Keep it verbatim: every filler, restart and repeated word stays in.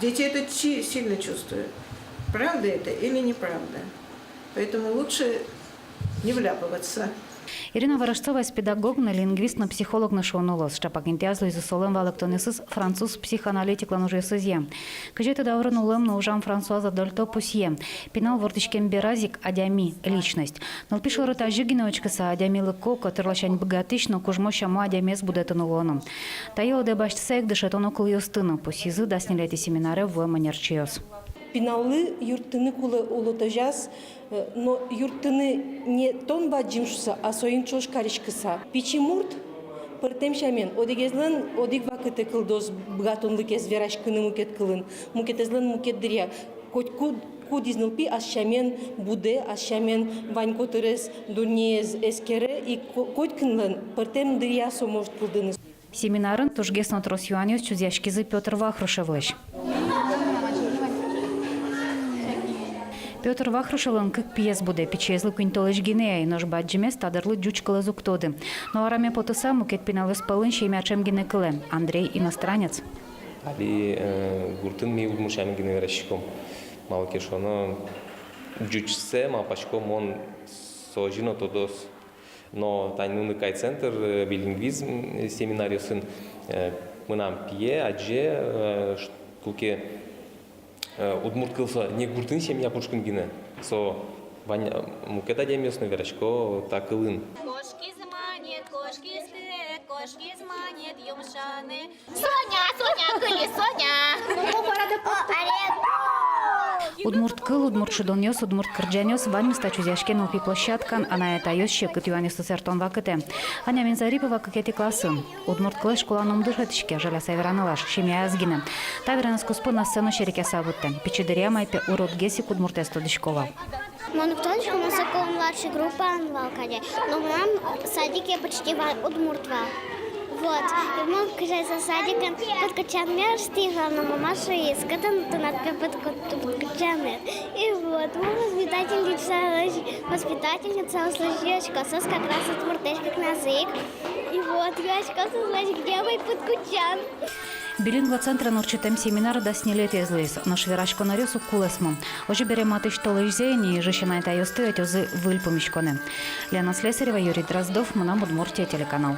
Дети это чи-, сильно чувствуют, правда это или неправда. Поэтому лучше не вляпываться. Ирина Ворожцова педагог но, лингвист но, психолог но шуоно луоз. Ӵапак интыяз луизы солэн валэктонъёсыз француз психоаналитиклэн ужъёсызъя. Кызетӥ даурын улэм но ужам Франсуаза Дольто пусъе: пинал вордӥськем бераз ик адями, личность. Нылпи шоры тазьы гинэ учкыса, адямилыко, котыр ласянь быгатӥсь но кужмо сямо адямиез будэтыны луоно. Тае лыдэ басьтыса ик дышетоно кылъёсты но, пусйизы дас ньылетӥ семинаре вуэм ӧнерчиос. Пиналлы юрттыны кулэ улытозяз, э, но юрттыны не тон бадӟым шуса, а соин ӵош кариськыса. Пичи мурт пӧртэм сямен, одӥгезлэн одӥг вакытэ кылдоз быгатонлыкез вераськыны мукет кылын, мукетэзлэн мукет дыръя. Котькуд, кудӥз нылпи ас сямен будэ, ас сямен вань котырез, дуннеез эскере, и ко-, котькинлэн пӧртэм дыръя со может кылдыны. Семинарын тужгес но трос юанъёс чузъяськизы Пётр Вахрушевлэсь. Пётр Вахрушевлэн кык пиез будэ, пичиезлы куинь толэзь гинэ ай, нош бадӟымез та дырлы ӟуч кылэз уг тоды. Но араме потыса, мукет пиналъёс пӧлын семья ӵем гинэ кылэ: Андрей иностранец. Али, э, гуртын ми удмурт сямен гинэ вераськиськом. Малы ке шуоно, ӟучсэ, малпасько, мон со озьы но тодоз. Но тани «Уныкай» центр, э, билингвизм, э, семинаръёсын, э, мынам пие, адӟе, э, ш-, куке, э, удмурт кыл со не гуртын семья пушкын гинэ, со вань, э, мукет адямиос но верасько та кылын. Кошкиз манет, кошкиз кык, кошкиз манет юмшаны. Соня, Соня, кыли Соня. Удмурт кыл, удмурт шудонъёс, удмурт кырӟанъёс — ваньмыз та чузъяське нылпи площадкаын анай-атайёс секыт юанъёсты сэртон вакытэ. Аня Минзарипова кыкетӥ классын. Удмурт кылэз школаын ум дышетӥське, жаляса вераны луоз, семьяяз гинэ. Та веранэз куспын ассэ но серекъяса быдтэ. Пичи дыръя мае пе уродгес ик удмуртэз тодӥсько вал. Мон уг тодӥськы, мон соку младший группаын вал кадь, но мынам садике почти вань удмурт вал. Вот. И мон кыӵе ке садикын пыдкутчанме ыстӥ вал, но мама шуиз: кытын тынад пе пыдкут-, пыдкутчанэд. И вот. Мон воспитательницалэсь, воспитательницалэсь юасько, соос как раз удмуртэсь кыкназы ик. И вот, юасько соослэсь, где мой пыдкутчан. Билингва центрын ортчытэм семинар дас ньылетӥез луиз, нош вераськон ӧръёс уг кулэсмы. Озьы бере матысь толэзьзэ ини Ижысь анай-атайёсты ӧтёзы выль пумиськонэ. Лена Слесарева, Юрий Дроздов, «Мынам Удмуртие» телеканал.